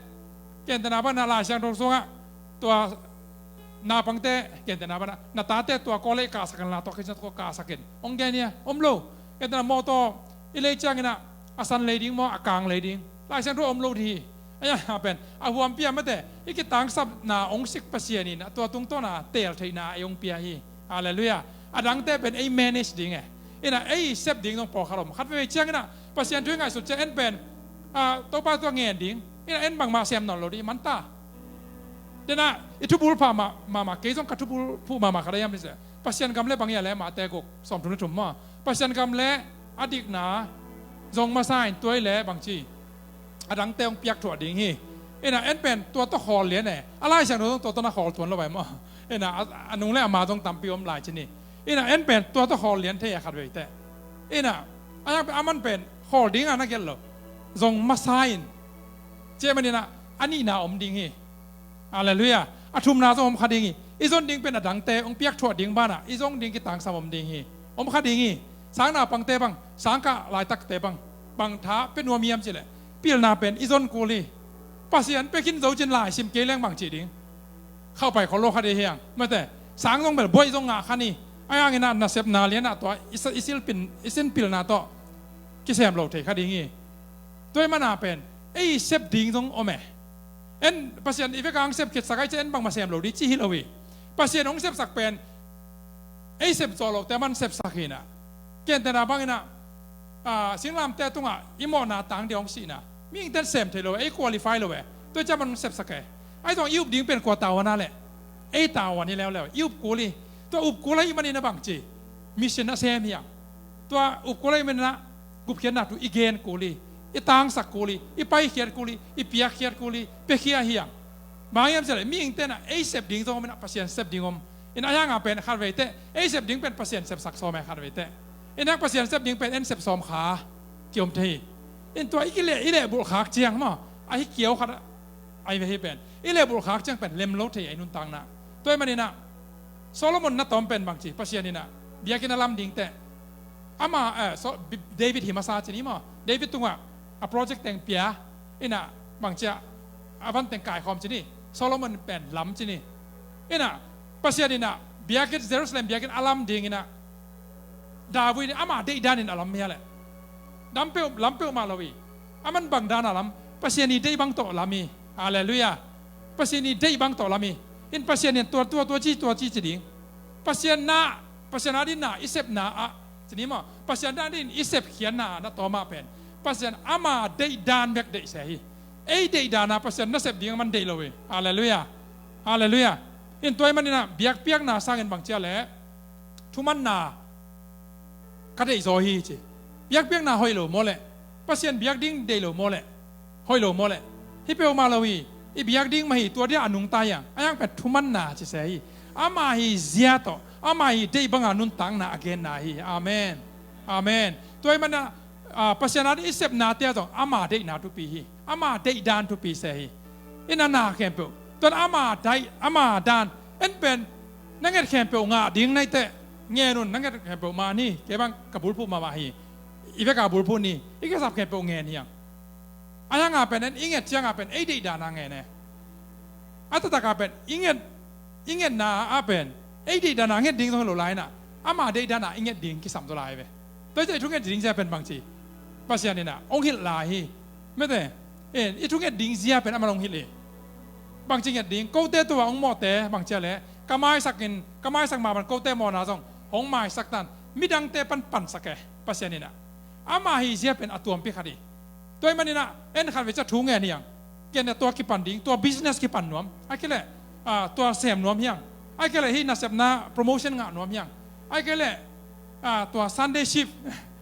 gentehna bang na Lai Siangtho sungah tua naupangte, gentehna bang na, na tate tua kawlei kahsak in la, tua Khristian tua kahsak in hong gen hia? Om lo. Gentehna mawtaw i lei ciangin a, a san lei ding maw, a kang lei ding, Lai Siangtho om lo ding hi. A hia pen a huampi a, mate, i kitangsapna hong sik Pasian in a tua tungtawn a teel theihna ei hong pia hi. Halleluiah. A dangte pen ei manage ding e. In a ei sep ding zong pawlkhat om. Khat veivei ciangin a Pasian thu i ngaihsut ciang en pen, a, Topa tua ngen ding. In a en bangmah sem nawn lo ding man ta. Dena i thubul pha mah, mahmah, kei zong ka thubul phuh mahmah khat a hiam ni se. Pasian gam le bang hia leh Mate guk sawmthum le thum maw. Pasian gam le a dikna zong masa in, tua i leh bang ci, a dangte hong piak thuah ding hi. In a en pen tua tawh khawl lian e. A Lai Siangtho zong tua tawh na khawl tuan lo vai maw. In a, a, a nung le a ma zong tampi om lai ci ni. In a en pen tua tawh khawl lian thei a khat vei teh. In a, a hang pen a man pen khawl ding a na gelh lo. Zong masa in. Tua ahih manin a, a nihna om ding hi. Halleluiah. A thumna zong om kha ding hi. I zon ding pen a dangte hong piak thuah ding banah i zon ding kitangsam om ding hi. Om kha ding hi. Sang naupangte bang, sangkah laitakte bang, bang tha pia nuam hiam cih leh, pilna pen i zon kul hi. Pasian pia khin zo cin laisim kei leng bang cih ding. Khauh pai khol lo kha ding hi hang. Mate, sang zong bel buaih zong ngah kha ni. A hang in a nasepna lian ah tua i sa-, i sil pin, i sin pilna tawh kisem lo thei kha ding hi. Tua ahih manin a pen ei sep ding zong om e. En Pasian i vek a hong sep khitsak ahih ciang en bangmah sem lo ding ci hi lo hi. Pasian hong sepsak pen ei sep zawh lote man sepsak hi in a. Gentehna bangin a, a, singlamteh tungah i mawhna tang ding hong sihna, mihingte in sem thei lo e, ei qualify lo e. Tua ahih ciang man hong sepsak e. Ahi zong i up ding pen kua tavuan a leh? Ei tavuan hi leuleu. I up kul hi. Tua up kul ahih manin a bang ci, mission a sem hi hang. Tua up kul ahih manin a gupkhiatna thu i gen kul hi, i tangsak kul hi, i paikhiat kul hi, i piakkhiat kul hi, piakhia hi hang. Bang hiam cih leh mihingte in a ei sep ding zong om in a, Pasian sep ding om. In a hang a pen khat vei teh ei sep ding pen Pasian sepsak sawm e khat vei teh. In a Pasian sep ding pen en sep sawm kha kiom thei hi. In tua i kileh, i lehbulh khak ciang maw, a hi kiau khat a, a hi ve hi pen. I lehbulh khak ciang pen lem lo thei a i nuntakna. Tua ahih manin a Solomon na tawm pen bang ci, Pasian in a biakinn a lam ding teh. Ama, eh, so, Bi-, David hi masa ci ni maw. David tungah a project teng pia, in a bang ci a, a van teng kaikhawm ci ni. Solomon pen lam ci ni. In a Pasian in a biakinn, Jerusalem biakinn a lam ding in a David in ama deih dan in a lam hi a leh. Dam peuh, lam peuhmah lo hi. A man bang dan a lam, Pasian i deih bang tawh lam hi. Halleluiah. Pasian i deih bang tawh lam hi. In Pasian in tua, tua, tua ci, tua ci ci ding. Pasian na, Pasian a ding na i sepna ah ci ni maw, Pasian a ding i sepkhiatna ah na tawm ah pen Pasian ama deih dan bek deih se hi. ei deih dana Pasian nasep ding a man deih lo hi. Halleluiah. Halleluiah. In tua ahih maninah biakpiakna sangin bang cia leh thumanna ka deih zaw hi ci. Biakpiakna hoih lo maw leh? Pasian biak ding deih lo maw leh? Hoih lo maw leh? Hi peuhmah lo hi. I biak ding mah hi, tua dia a nungta hiang. A hiang pen thumanna ci se hi. Ama hi zia tawh, ama hi deih banga nuntakna a genna hi. Amen. Amen. Tua ahih maninah, ah, Pasian a ding i sepnate ah zong ama deihna thupi hi. Ama deih dan thupi se hi. I na na khempeuh tuan ama deih, ama dan. En pen na nget khempeuh ngah ding na hi teh ngen un, na nget khempeuh man hi. Kei bang ka bulphuh mahmah hi. I veka bulphuh ni, i kisap khempeuh ngen hiang. A hianga pen en i nget cianga pen ei deih dana ngen e. A taktakah pen i nget, i ngetna ah pen ei deih dana nget ding zong hi lo lai inah, ama deih dana i nget ding kisam zaw lai ve. Tua hi ciah i thu nget ding zia pen bangci, Pasian inah hong hilh lai hi. Mete, in i thu nget ding zia pen aman hong hilh hi. Bangci nget ding, kote tua hong mawhte bangcia leh ka maisak in, ka maisak mah bang kote mawhna zong hong maisak tan, midangte pan pansak e Pasian inah. Ama hi zia pen a tuampi khat hi. Tua ahih maninah en khat vei ciah thu ngen hiang. Ken tua kipan ding, tua business kipan nuam. Ahih kei leh, ah, tua sem nuam hiang. Ahih kei leh hih nasepna promotion ngah nuam hiang. Ahih kei leh, ah, tua Sunday shift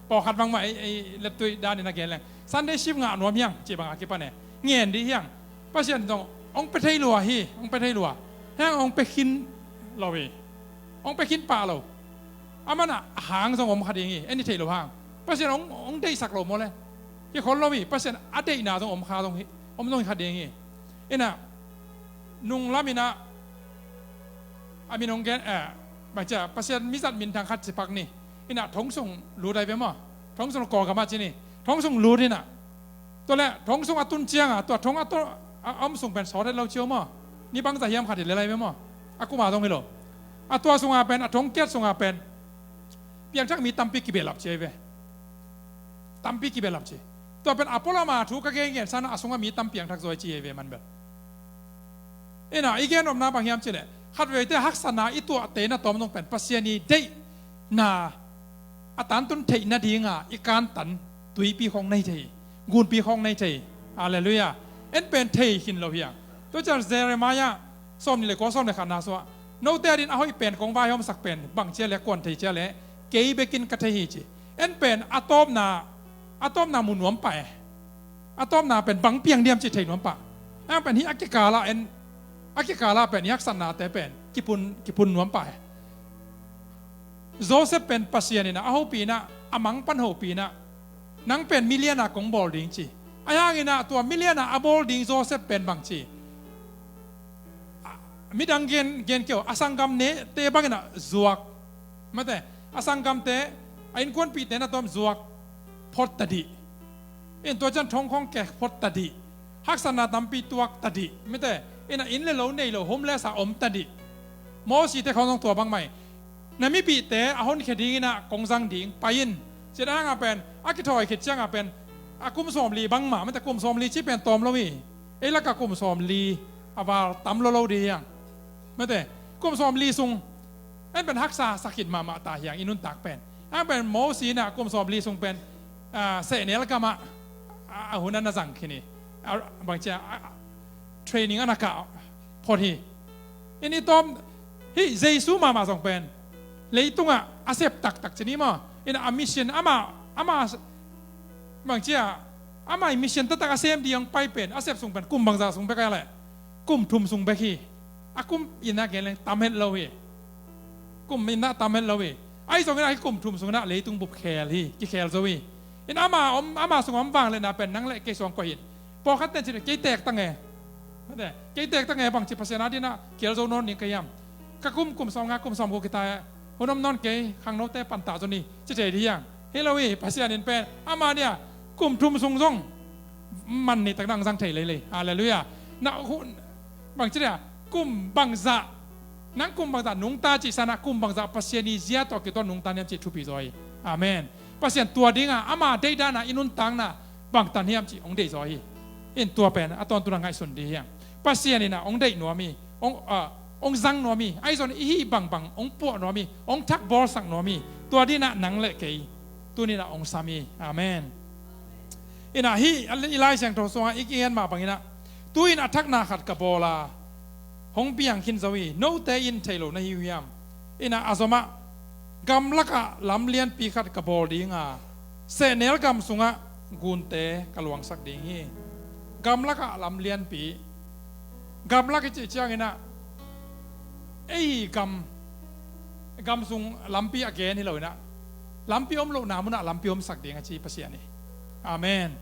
pawlkhat bangmah ei, ei leptui danin a gen leng Sunday shift ngah nuam hiang cih bangah kipan e. Ngen dih hiang. Pasian zong hong pia thei lua hi, hong pia thei lua. Hiang hong pia khin lo hi. Hong pia khin pah lo. Amanah a hang zong om kha ding hi, en i theih loh hang. Pasian hong, hong deihsak lo maw le? Kikhol lo hi, Pasian a deihna zong om kha zong hi, om zong hi kha ding hi. Inah nunglam inah a min hong gen, eh, bangcia Pasian mizat minthang khat cipak ni. Inah thong sung lut ai ve maw? Thong sung Kawlgam ah ci ni. Thong sung lut inah Tua leh thong sung a tun cianga tua thong a, a om sung pen sawt het lo cio maw? Ni bangzah hiam khat hi lel ai ve maw? A kuma zong hi lo. A tua sunga pen, a thong kiat sunga pen piangthak mi tampi kibehlap ci ai ve. Tampi kibehlap ci. Tua pen a pualama thu ka gen gen sana a sunga mi tam piangthak zaw ai ci ai ve man bel. Inah i gen omna bang hiam cileh, khat veite haksatna i tuahte na tawm zong pen Pasian i deihna a tantun theih nadinga i kantan tuipi khawng nei thei, gunpi khawng nei thei. Halleluiah. En pen thei khin lo hiang. Tua ciang Jeremiah sawm ni le kua sawm le khatna suah, note adin a hoih pen kong vaihawmsak pen bang cia le kuan thei cia le kei bekin ka thei hi ci. En pen a tawpna, a tawpna mu nuam pah e. A tawpna pen bang piang diam cih thei nuam pah. Ang pen hih a kikala en, a kikala pen i haksatnate pen kipun, kipun nuam pah e. Joseph pen Pasian inah a hopih inah, a mangpan hopih inah, nang pen miliana kong bawl ding ci. A hiang inah tua miliana a bawl ding Joseph pen bang ci. Midang gen, gen keu a sanggam nete bang inah zuak. Mate, a sanggamte, a innkuanpihte na tawm zuak phot tadih. In tua ciang thong khawng kek phot tadih. Haksatna tampi tuak tadih. Mate, inah inn le lo nei lo homeless a om tadih. Mosite khawng zong tua bangmah hi. Na mipihte a honkhia ding inah kong zang ding pai in. Cih a hanga pen a kithawi khit cianga pen a kum sawmli bangmah, mate, kum sawmli ci pen tawm lo hi. Ei laka kum sawmli a val tam lo lo dih hiang. Mate, kum sawmli sung en pen haksa sa khit mahmah ta hiang i nuntak pen. Ang pen Mosi inah kum sawmli sung pen, ah, sehnel gamah a, a hun a na zang khin hi. A, bangcia, a, a, training a na kah phot hi. In i tawm hih Jesu mahmah zong pen leitungah a sep taktak ci ni maw? In a mission ama, ama bangcia, ama i mission taktak a sem ding hong pai pen a sep sung pen kum bangzah sung bek a leh? Kum thum sung bek hi. A kum inah gen leng tam het lo hi. Kum inah tam het lo hi. Ahi zongin ah hih kum thum sung inah leitung bup khel hi, kikhel zo hi. In ama om, ama sungah om vangliatna pen nang le kei suang koi hin. Pawlkhat ten cin kei teek ta nge. Kei teek ta nge bangci Pasian a dinah kial zo nawn ding ka hiam? Ka kum, kum sawmnga, kum sawmguk kita hun om nawn kei, khangnote panta zo ni ci thei dih hiang. Hi lo hi, Pasian in pen ama nia kum thum sung zong man ni takna ang zang thei leilei. Halleluiah. Na hun bangci dia kum bangzah, nang kum bangzah nungta cih sanah kum bangzah Pasian i zia tawh kituak nungta niam cih thupi zaw hi. Amen. Pasian tua dinga ama deih dana i nuntakna bangtan hiam cih hong deih zaw hi. In tua pen a tawntunah ngaihsun dih hiang. Pasian inah hong deih nuam hi, hong, ah, hong zang nuam hi. Ahi zongin i hih bangbang hong puah nuam hi, hong thakbawlsak nuam hi. Tua dinah nang le kei tuninah hong sam hi. Amen. Inah hih i Lai Siangtho sungah i kigen mah banginah, tu-in a thakna khat ka bawl a, hong piang khin zo hi, note in thei lo na hi uh hiam? Inah a zomah gamlakah lam lianpi khat ka bawl ding a, sehnel gam sungah gunte ka luangsak ding hi. Gamlakah lam lianpi. Gamlak i cih cianginah ei hi gam, gam sung lampi a gen hi loinah, lampi om lohna munah lampi omsak ding a ci Pasian hi. Amen.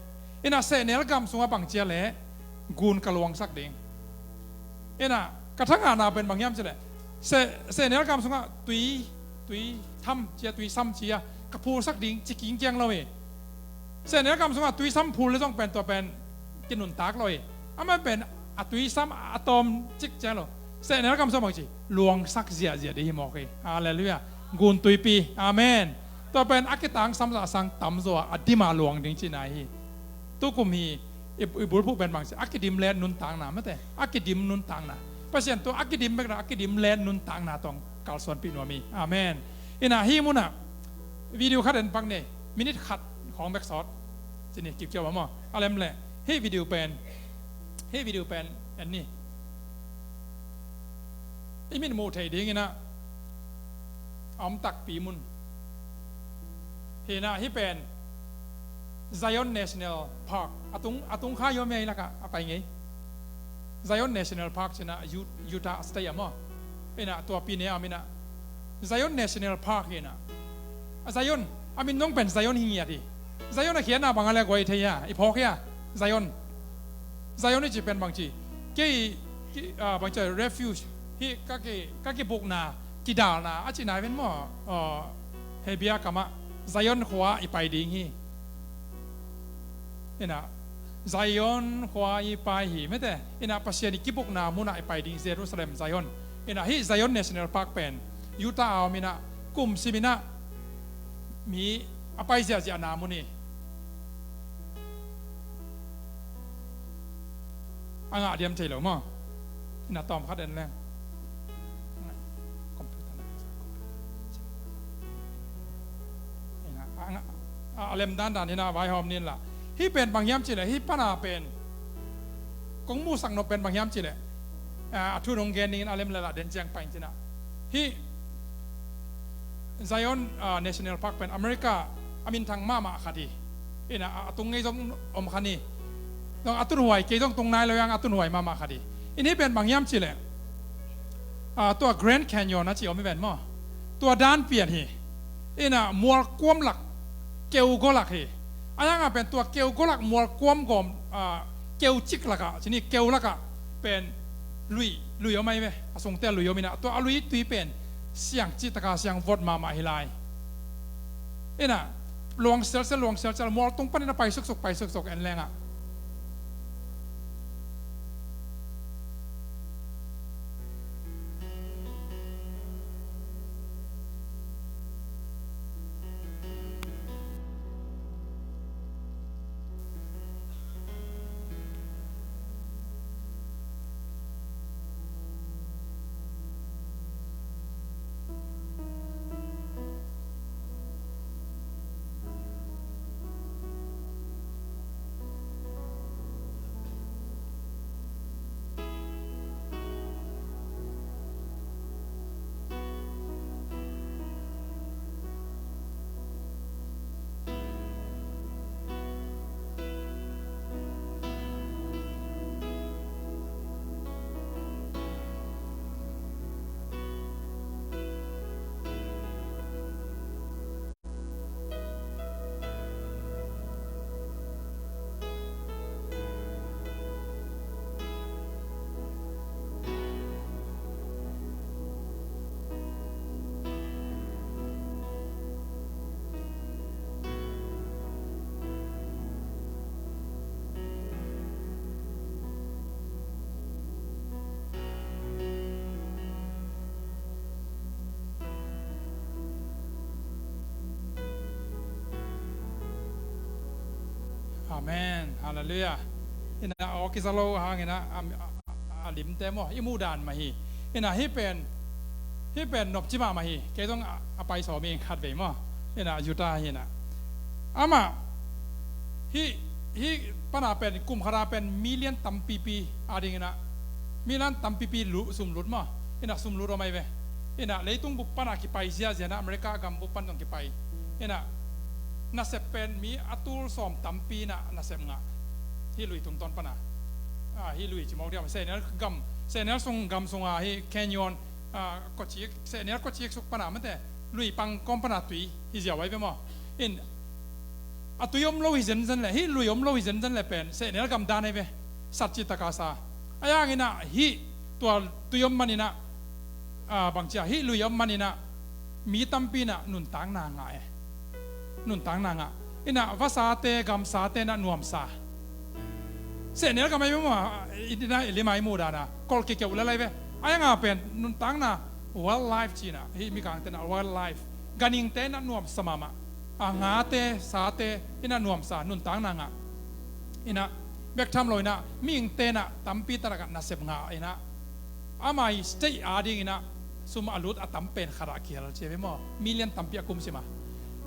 Inah sehnel gam sungah bang cia le gun ka luangsak ding. Inah ka thangahna pen bang hiam cileh, se, sehnel gam sungah tui, tui tham cia, tui sam cia ka phulsak ding ci kingkiang lo hi. Sehnel gam sungah tui sam phul le zong pen tua pen kinuntak lo hi. Amah pen a tui sam a tawm cik ciang lo. Sehnel gam sungah bang ci, luangsak ziahziah ding hi mawk hi. Halleluiah. Gun tuipi. Amen. Tua pen a kitangsam zah sang tamzaw a dima luang ding cihna hi. Tukum hi i, i bulphuh pen bang ci, a kidim let nuntakna mate. A kidim nuntakna. Pasian tua a kidim bekna, a kidim let nuntakna tawh kalsuanpih nuam hi. Amen. Inah hih munah video khat en pak ni, minute khat khawng bek sawt. Cini kipkiau maw. A lem leh hih video pen, hih video pen en ni. I mit muh theih dinginah a om takpi mun. Hinah hih pen Zion National Park a tung, a tung kha yom ei lakah a pai ngei. Zion National Park cinah Ut-, Utah State ah maw. Inah tua pi ne a om inah Zion National Park hinah. A Zion a min nong pen Zion hi ngiat hi. Zion a khiatna bang a le guai thei hia, i phawk hia? Zion. Zion i ci pen bang ci, kei, kei, ah, bang ci, refuge hi, ka ki, ka kibukna, kidalna a cihna hi ven maw. Ah, Hebia kamah Zion khua i pai ding hi. Inah Zion khua i pai hi mete. Inah Pasian i kibukna munah i pai ding, Jerusalem, Zion. Inah hih Zion National Park pen Utah a om inah kum sim inah mi a pai ziahziahna mun hi. A ngah diam thei lo maw. Inah tawm khat en leng. Computer na. Inah a ngah, a lem dandan inah vaihawm nin la. Hih pen bang hiam cileh, hih pana pen kong musak nop pen bang hiam cileh, a, a thu nong gen dingin a lem lala den ciang pain cinah hih Zion, ah, National Park pen America a minthang mahmah khat hi. Inah a, a tung ngei zong om khan hi. Zong a tunhuai kei zong tung nai lo, yang a tunhuai mahmah khat hi. In hih pen bang hiam cileh, ah, tua Grand Canyon a ci om hi ven maw. Tua dan pian hi. Inah mual kuam lak, keu gua lak hi. A yangah pen tua keu gua lak mual kuam gawm, ah, keu cik lakah, cini keu lakah pen lui, lui om ahi ve. A sungte a lui om inah tua a lui tui pen siang cihtaka siang vot mahmah hi lai. Inah luang sialsial, luang sialsial, mual tung panin a pai suksuk, pai suksuk en lengah. Amen. Halleluiah. Inah aw kizalo hangin a, a, a, a limte maw i muh dan mah hi. Inah hih pen, hih pen nopci mahmah hi. Kei zong a, a pai sawm ing khat vei maw. Inah Utah hi inah. Amah hih hih pana pen kum khata pen million tampipi adingin ah, million tampipi lu sum lut maw. Inah sum lut om ahi ve. Inah leitung bup pana kipai ziahziah inah America gam bup pan zong kipai. Inah nasep pen mi a tul sawm tampi inah nasep ngah. Hih lui tungtawn pana, ah, hih lui cimawk diam sehnel gam, sehnel sung gam sunga hih canyon, ah, kawcik, sehnel kawcik suk pana mate, lui pang kawm pana tui hi ziau ahi ve maw. In a tui om lo hi zenzen le, hih lui om lo hi zenzen le pen sehnel gam dan ahi ve. Sat cih taka sa. Ahi hangin ah hih tua tui om manin ah, ah, bangci a hih lui om manin ah mi tampi inah nuntakna ngah e. Nuntakna ngah. Inah vasate gamsate inah nuamsa. Sehnel gam ahi ve maw, inah i lima i muh dana kolkikeu lalai ve. Ahi hanga pen nuntakna wildlife cina, hih mikangte inah wildlife, ganhingte inah nuamsa mahmah. A ngate sate inah nuamsa nuntakna ngah. Inah bek tham lo inah mihingte inah tampi tatakah nasep ngah inah ama hi state adingin ah sum a lut a tam pen khatah kihel ci ve maw. Million tampi a kum sima.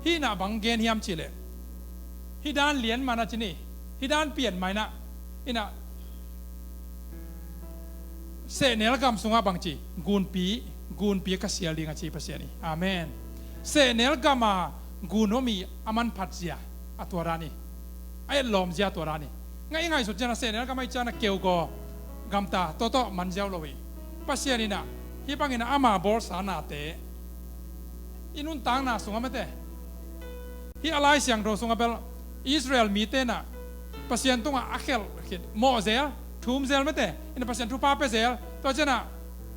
Hih inah bang gen hiam cihleh, hih dan lian mana cini, hih dan pian ma inah, inah sehnel gam sungah bangci, gunpi, gunpi ka sial ding a ci Pasian hi. Amen. Sehnel gama gun om hi a manphat zia a tua dan hi. A etlawm zia a tua dan hi. Ngai i ngaihsut ciana sehnel gam ahi ciana keugaw gamta tawtawh man ziau lo hi. Pasian inah hih bangin ah ama bawlsa nate i nuntakna sungah mate, hih a Lai Siangtho sungah bel Israel mite inah Pasian tungah a khelh khit mawh zel, thum zel mate, inah Pasian thupha pia zel, tua cianah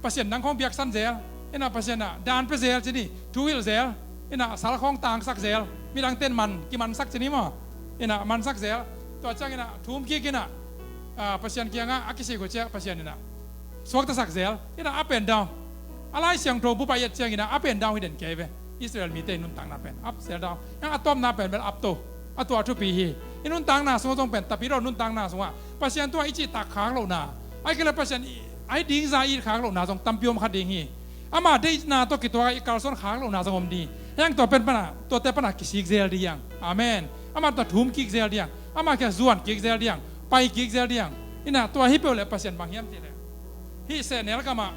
Pasian nang khawng biaksan zel, inah Pasian ah dan pia zel cini, thuhilh zel, inah sal khawng tangsak zel, midangte in man kimansak cini maw, inah mansak zel, tua ciang inah thum kik inah, ah, Pasian kiangah a kisik uh ciah Pasian inah suaktasak zel, inah up and down. A Lai Siangtho bup a i et ciang inah up and down hi den kei ve. Israel mite i nuntakna pen up zel down. Yang a tawpna pen bel up to. A tua thupi hi. I nuntakna sungah zong pen Tapidaw nuntakna sungah Pasian tungah i cihtak khak lohna, ahih kei leh Pasian i, a i dingza i it khak lohna zong tampi om kha ding hi. Ama deihna tawh kituak a i kalsuan khak lohna zong om ding hi. Yang tua pen pana, tuate pana kisik zel ding hi hang. Amen. Ama tawh thum kik zel ding hi hang. Ama kiang zuan kik zel ding hi hang. Pai kik zel ding hi hang. Inah tua hi peuh leh Pasian bang hiam cihleh, hih sehnel gamah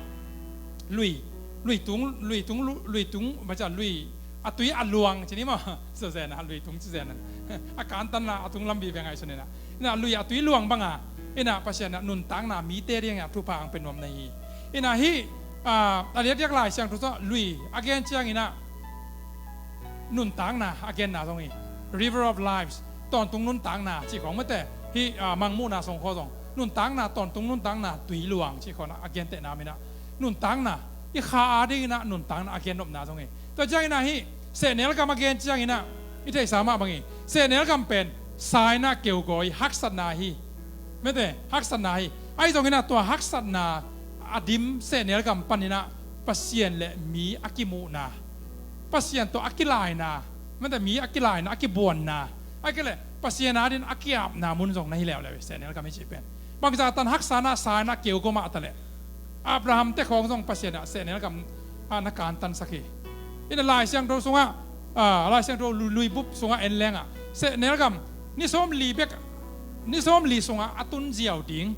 lui, lui tung, lui tung, lui tung, macam lui a tui a luang cini maw. Suzena lui tung ci zena a kantanna a tung lampi ve ngaihsun inah, inah lui a tui luang banga inah Pasian ah nuntakna mite dingah thupha ang pe nuam na hi. Inah hih, ah, a diakdiak Lai Siangtho sungah lui a gen ciang inah nuntakna a genna zong hi. River of lives, tawntung nuntakna cih khawng mate, hih, ah, Mangmuhna sung khawng zong nuntakna, tawntung nuntakna tui luang cih khawng a gentehna minah nuntakna, i kha ading inah nuntakna a gennopna zong hi. Tua ciang inah hih sehnel gam a gen ciang inah i theihsa mah bang hi. Sehnel gam pen sa inah keugaw hi, haksatna hi. Mate, haksatna hi. Ahi zong inah tua haksatna a dim sehnel gam pan inah Pasian le mi a kimuhna, Pasian tawh a kilaina, mate, mi a kilaina, a kibuanna, ahih kei leh Pasian adin a kiapna mun zong na hi leuleu hi, sehnel gam i cih pen. Bangzah tan haksa inah sa inah keugaw mah ta leh Abraham te khawng zong Pasian ah sehnel gam ah na kantansak hi. Inah Lai Siangtho sungah, ah, Lai Siangtho lui, lui bup sungah en lengah sehnel gam ni sawmli bek, ni sawmli sungah a tun ziau ding,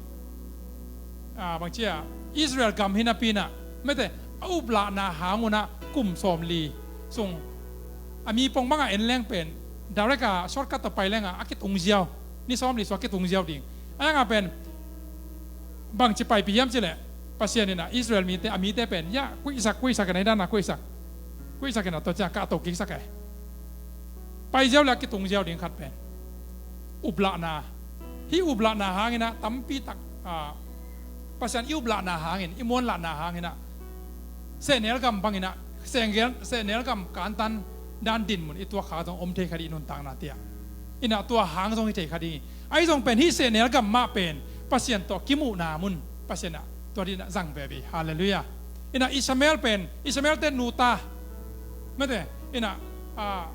ah, bangci a Israel gam hi napi inah mate, a uplahna hang unah kum sawmli sung a mi pong bangah en leng pen direct a shortcut tawh pai lengah a kitung ziau, ni sawmli sung a kitung ziau ding. Ahi hangah pen bangci paipih hiam cihleh Pasian inah Israel mite, a mite pen ya kuihsak, kuihsak inah, hi dana kuihsak, kuihsak inah tua ciang kahto kiksak e. Pai ziau le a kitung ziau ding khat pen uplahna. Hih uplahna hang inah tampi tak, ah, Pasian i uplahna hangin, i muanlahna hang inah sehnel gam bang inah, sehnel, sehnel gam kantan dan dinmun i tuak kha zong om thei kha ding i nuntakna tiah. Inah tua hang zong hi thei kha ding hi. Ahi zong pen hih sehnel gam mah pen Pasian tawh kimuhna mun, Pasian ah tua ding inah zang veve hi. Halleluiah. Inah Ishmael pen, Ishmael te nuta, mate, inah, ah,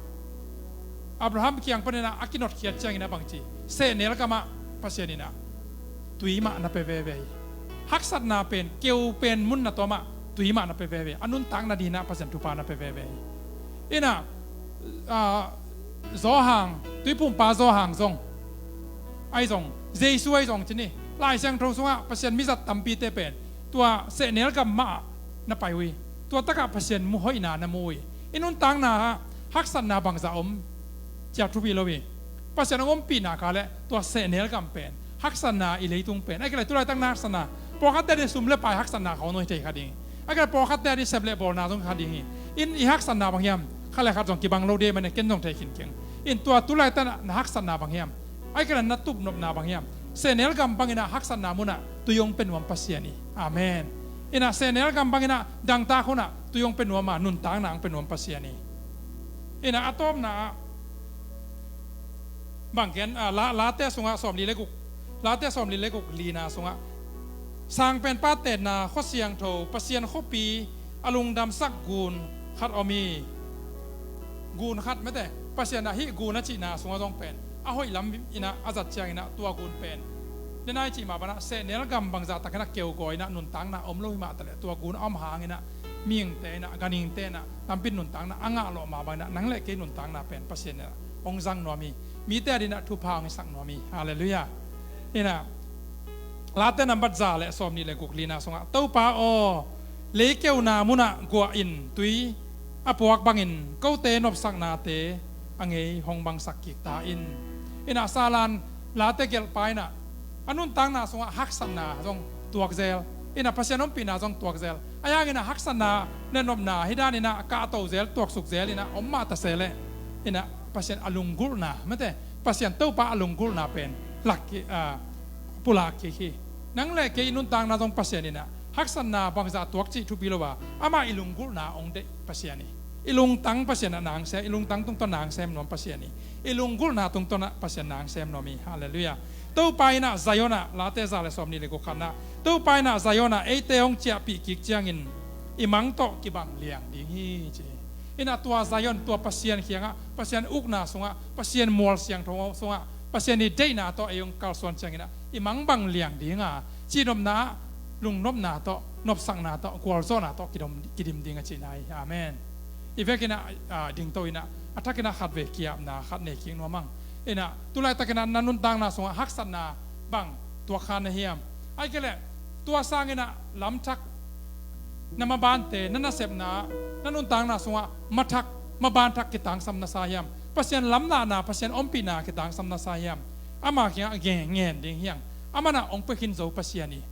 Abraham kiang pan inah a kinotkhiat ciang inah bangci, sehnel gamah Pasian inah tui mah na pe veve hi. Haksatna pen, keu pen mun na tawmah tui mah na pe veve hi. A nuntak nading inah Pasian thupha na pe veve hi. Inah, ah, Zawhang, Tuiphumpa Zawhang zong ahi zong, Jesu ahi zong ci ni. Lai Siangtho sungah Pasian mizat tampite pen tua sehnel gam mah ah na pai uh hi. Tua takah Pasian mu hoihna na mu uh hi. I nuntakna ah haksatna bangzah om ciat thupi lo hi. Pasian hong ompihna kha le tua sehnel gam pen haksatna, i leitung pen. Ahih kei leh tu laitak na haksatna, pawlkhatte ading sum le pai haksatna khawng zong hi thei kha ding hi. Ahih kei leh pawlkhatte ading sep le bawlna zong kha ding hi. In i haksatna bang hiam? Khat le khat zong kibang lo ding ahih manin ken zong thei khin keng. In tua tu laitak na haksatna bang hiam? Ahih kei leh na tupnopna bang hiam? Sehnel gam bangin ah haksatna munah tui hong pia nuam Pasian hi. Amen. In ah sehnel gam bangin ah dangtak hunah tui hong pia nuam a, nuntakna hong pia nuam Pasian hi. In ah a tawpna ah bang gen, ah, La, Late sungah sawmli le guk, Late sawmli le guk lina sungah, sang pen patenna, khua siangtho, Pasian khuapi a lungdamsak gun khat om hi. Gun khat mete, Pasian ah hih gun a cihna sungah zong pen a hoih lam in ah a zat ciangin ah tua gun pen, den a i cih mah bangin ah sehnel gam bangzah takin ah keugaw in ah nuntakna om lo hi mah taleh, tua gun a om hangin ah mihingte in ah, ganhingte in ah lampi nuntakna a ngah lawh mah bangin ah nang le kei nuntakna pen Pasian in ah hong zang nuam hi. Mite ading ah thupha hong hisak nuam hi. Halleluiah. In ah Late nambat za le sawmnih le guk lina sungah, Topa aw, leikeuna munah guah in tui a puak bangin kote nopsaknate a ngei hong bangsak kik ta in. In ah Salan Late gelhpa in ah a nuntakna sungah haksatna zong tuak zel, in ah Pasian ompihna zong tuak zel. Ahi hangin ah haksatna le nopna hih danin ah kahto zel, tuaksuk zel in ah om mah ta se leh, in ah Pasian a lunggulhna mete, Pasian Topa a lunggulhna pen lak ki, ah, pulak kik hi. Nang le kei i nuntakna zong Pasian in ah haksatna bangzah tuak cih thupi lo a, amah i lunggulhna hong deih Pasian hi. I lungtang Pasian ah na hong sem, i lungtang tungtawn na hong sem nuam Pasian hi. I lunggulhna tungtawn ah Pasian na hong sem nuam hi. Halleluiah. Topa in ah Zion ah, Late za le sawmnih le guk khatna, Topa in ah Zion ah eite hong ciahpih kik ciangin i mang tawh kibang liang ding hi, ci hi. In ah tua Zion, tua Pasian kiangah, Pasian ukna sungah, Pasian mual siangtho sungah, Pasian i deihna tawh ei hong kalsuan ciangin ah i mang bang liang ding a, cihnopna ah, lungnopna tawh, nopsakna tawh, gualzawhna tawh kidom, kidim ding a cihna hi. Amen. I vekin ah, ah, dingto in ah, a thakin ah khatvei ki-apna khat nei kik nuam ing. In ah tu laitakin ah na nuntakna sungah haksatna bang tuak kha na hiam? Ahih kei leh tua sangin ah lamthak, na mabante, na nasepna, na nuntakna sungah mathak, maban thak kitangsam na sa hiam? Pasian lamlahna, Pasian ompihna kitangsam na sa hiam? Ama kiangah ngen, ngen ding hi hang. Aman ah hong pia khin zo Pasian hi.